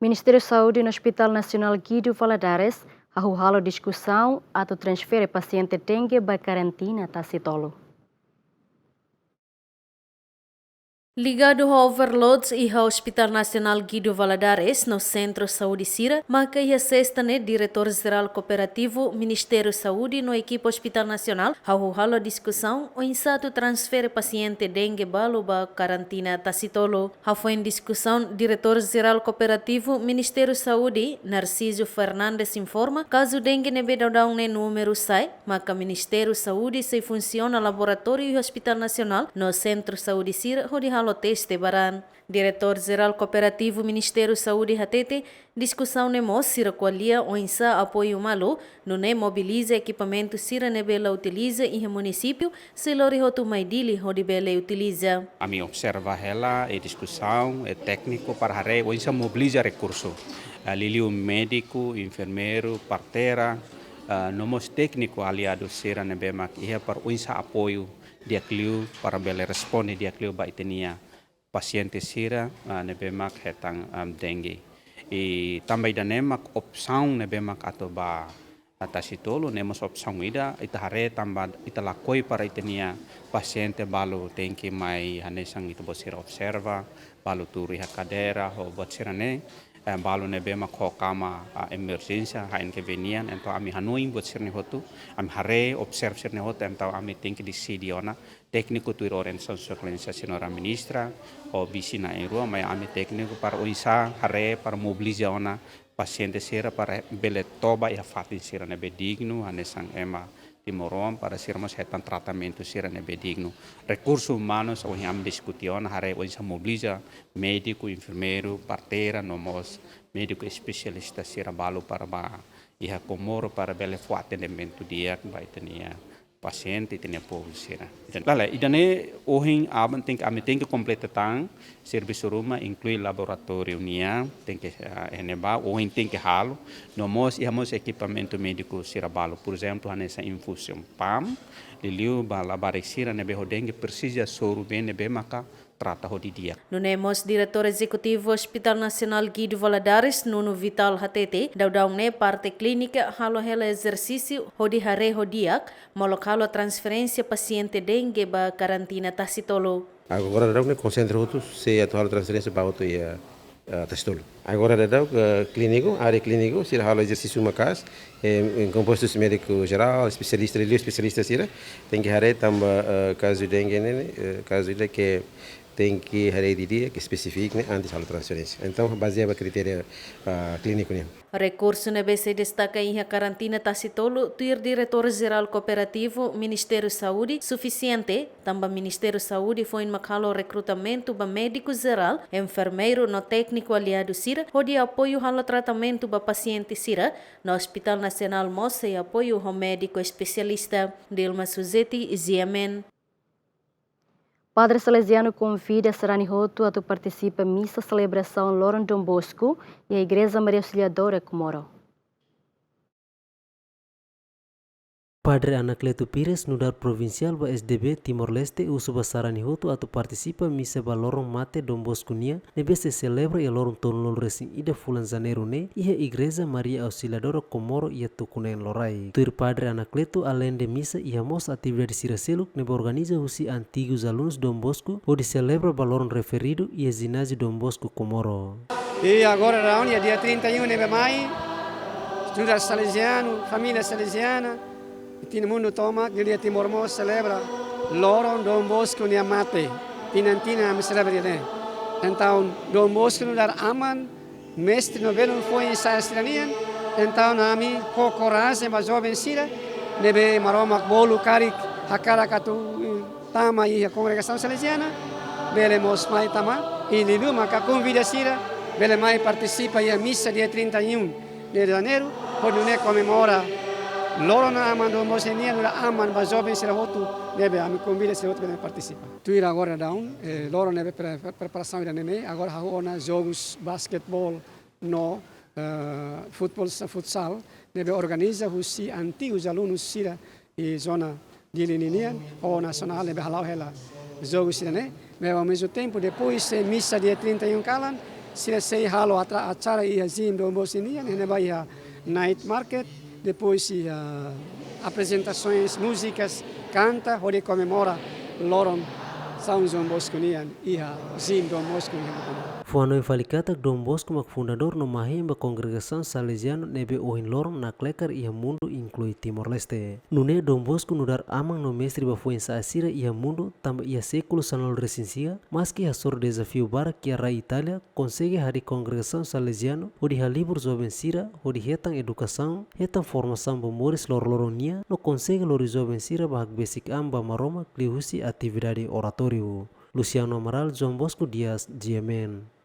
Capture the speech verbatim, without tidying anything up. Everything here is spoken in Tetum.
Ministériu Saúde no Hospital Nasionál Guido Valadares hahú halo diskusaun atu transfere pasiente dengue ba karantina Tasitolu. Ligadu ho overload iha Hospital Nasionál Guido Valadares no sentru saúde sira, maka iha sesta ne'e Diretór Jerál Kooperativu Ministériu Saúde no ekipa Hospital Nasionál hahú halo diskusaun oinsá atu transfere pasiente dengue balu ba karantina Tasitolu. Hafoin diskusaun, Diretór Jerál Kooperativu Ministériu Saúde, Narciso Fernandes, informa kazu dengue ne'ebé daudaun ne'e númeru sa'e, maka Ministériu Saúde sei funsiona laboratóriu iha Hospital Nasionál no sentru saúde sira hodi halo teste ba raan. Diretór Jerál Kooperativu Ministériu Saúde hatete, diskusaun ne'e mós sira ko'alia oinsá apoiu malu, nune'e mobiliza ekipamentu sira ne'ebé la utiliza iha munisípiu, sei lori hotu mai Dili hodi bele utiliza. Ami observa hela e diskusaun e tékniku para haree oinsá mobiliza rekursu. Ah, liuliu médiku, enfermeiru, parteira, ah, no mós tékniku aliadu sira ne'ebé mak iha para oinsá apoiu di'ak liu para bele responde di'ak liu ba ita-nia pasiente sira, ah, ne'ebé mak hetan, ah, dengue. I tanba ida-ne'e mak opsaun ne'ebé mak atu ba, ah, Tasitolu, ne'e mós opsaun ida, ita haree tanba ita lakohi para ita-nia pasiente balu tenke mai hanesan ita-boot sira observa, balu tuur iha kadeira, ho buat sira-ne'e, eh, balu ne'ebé mak ho kama, ah, emerjénsia, H N K V nian, entaun ami hanoin buat sira-ne'e hotu, ami haree, observa sira-ne'e hotu, entaun ami tenke deside ona, tékniku tuir orientasaun Sua Exelénsia Señora Ministra, ho vise na'in-rua, mai ami tékniku para oinsá haree para mobiliza ona pasiente sira para bele toba iha fatin sira ne'ebé dignu, hanesan ema timoroan para sira mós hetan tratamentu sira ne'ebé dignu. Rekursu umanus ohin ami diskute ona haree oinsá mobiliza médiku, enfermeiru, parteira, no mós médiku espesialista sira balu para ba iha Comoro para bele fó atendimentu di'ak ba ita-nia pasiente, ita-nia povu sira. Entaun, dala, ida-ne'e ohin aban tenke, ami tenke kompleta tan servisu ruma, inklui laboratóriu nian, tenke, ah, iha ne'ebá, ohin tenke halo, no mós, iha mós ekipamentu médiku sira balu, por ezemplu, hanesan infuzaun pam, liuliu ba labarik sira ne'ebé ho dengue presiza soru bee ne'ebé maka trata ho di'ak. Nune'e mós Diretór Ezekutivu Hospital Nasionál Guido Valadares, Nuno Vital hatete, daudaun ne'e parte klínika halo hela ezersísiu hodi haree ho di'ak, molok halo transferénsia pasiente dengue ba karantina Tasitolu. Agora daudaun ne'e konsentra hotu, sei atu halo transferénsia ba hotu iha, eh, Tasitolu. Agora daudaun, eh, klíniku, área klíniku, sira halo ezersísiu maka'as, eh, em compostos médiku jerál, espesialista, liuliu espesialista sira, tenke haree tanba, eh, kazu dengue ne'e, eh, kazu ida ke tenke haree didi'ak, ke espesífiku ne'e antes halo transferénsia. Entaun, bazeia ba kritéria, ah, klíniku nian. Rekursu ne'ebé sei destaka iha karantina Tasitolu, tuir Diretór Jerál Kooperativu Ministériu Saúde, sufisiente, tanba Ministériu Saúde foin mak halo rekrutamentu ba médiku jerál, enfermeiru no tékniku aliadu sira, hodi apoiu halo tratamentu ba pasiente sira, no Hospital Nasionál mós sei apoiu ho médiku espesialista. Dilma Suzeti, G M N. Padre Salesianu konvida sarani hotu atu partisipa misa selebrasaun loron Dom Bosco iha Igreja Maria Auxiliadora Comoro. Padre Anacleto Pires, nu'udar provinsiál ba S D B Timor-Leste, husu ba sarani hotu atu partisipa misa ba loron mate Dom Bosco nian, ne'ebé sei selebra iha loron tolunulu-resin-ida fulan Janeiru ne'e, iha Igreja Maria Auxiliadora Comoro iha Tukunen, Lorai. Tuir Padre Anacleto, aleinde misa, iha mós atividade sira seluk ne'ebé organiza husi antigus alunus Dom Bosco, hodi selebra ba loron referidu iha Jináziu Dom Bosco Comoro. I agora daudaun iha dia trinta e um ne'ebé mai, estuda Salesianu, família Salesiana, iha mundu tomak, iha Timor mós selebra loron Dom Bosco nia mate. Tinan-tinan ami selebra ne'e. Entaun, Dom Bosco nu'udar aman, mestre no belun foin-sa'e sira-nian. Entaun, ami ho korajen ba joven sira ne'ebé Maromak bolu karik hakarak atu, eh, tama iha kongregasaun Salesiana, bele mós mai tama, i liuliu maka konvida sira bele mai partisipa iha misa dia trinta e um de Janeiru, hodi nune'e komemora loron aman Dom Bosco nian, nu'udar aman ba joven sira hotu, ne'ebé ami konvida sira hotu bele partisipa. Tuir agora daudaun, eh, loron ne'ebé pre-, pre-, preparasaun ida-ne'e, agora hahú ona jogus basquetebol no, eh, futebol, futsal, ne'ebé organiza husi antigus alunus sira iha zona Dili ninian, ho nasionál ne'ebé hala'o hela jogu sira-ne'e. Mas ao mesmo tempo, depois, eh, misa dia trinta e um kalan, Sira sei halo atra-, acara iha Zin Don Bosco nian, ne'ebé iha night market, depois iha aprezentasaun, múzikas, kanta, hodi komemora loron São João Bosco nian iha Zin Don Bosco iha Bocamara. Fó-hanoin fali katak Don Bosco mak fundadór no mahi ba kongregasaun Salezianu ne'ebé ohin loron naklekar iha mundu, inklui Timor-Leste. Nune'e Don Bosco nu'udar aman no mestre ba foin-sa'e sira iha mundu, tanba iha sékulu sanulu-resin-sia, maski hasoru dezafiu barak iha rai Itália, konsege harii kongregasaun Salezianu hodi halibur joven sira hodi hetan edukasaun, hetan formasaun ba moris loroloron nian, no konsege lori joven sira ba hakbesik an ba Maromak liuhusi atividade oratóriu. Luciano Amaral, João Bosco Dias, G M N.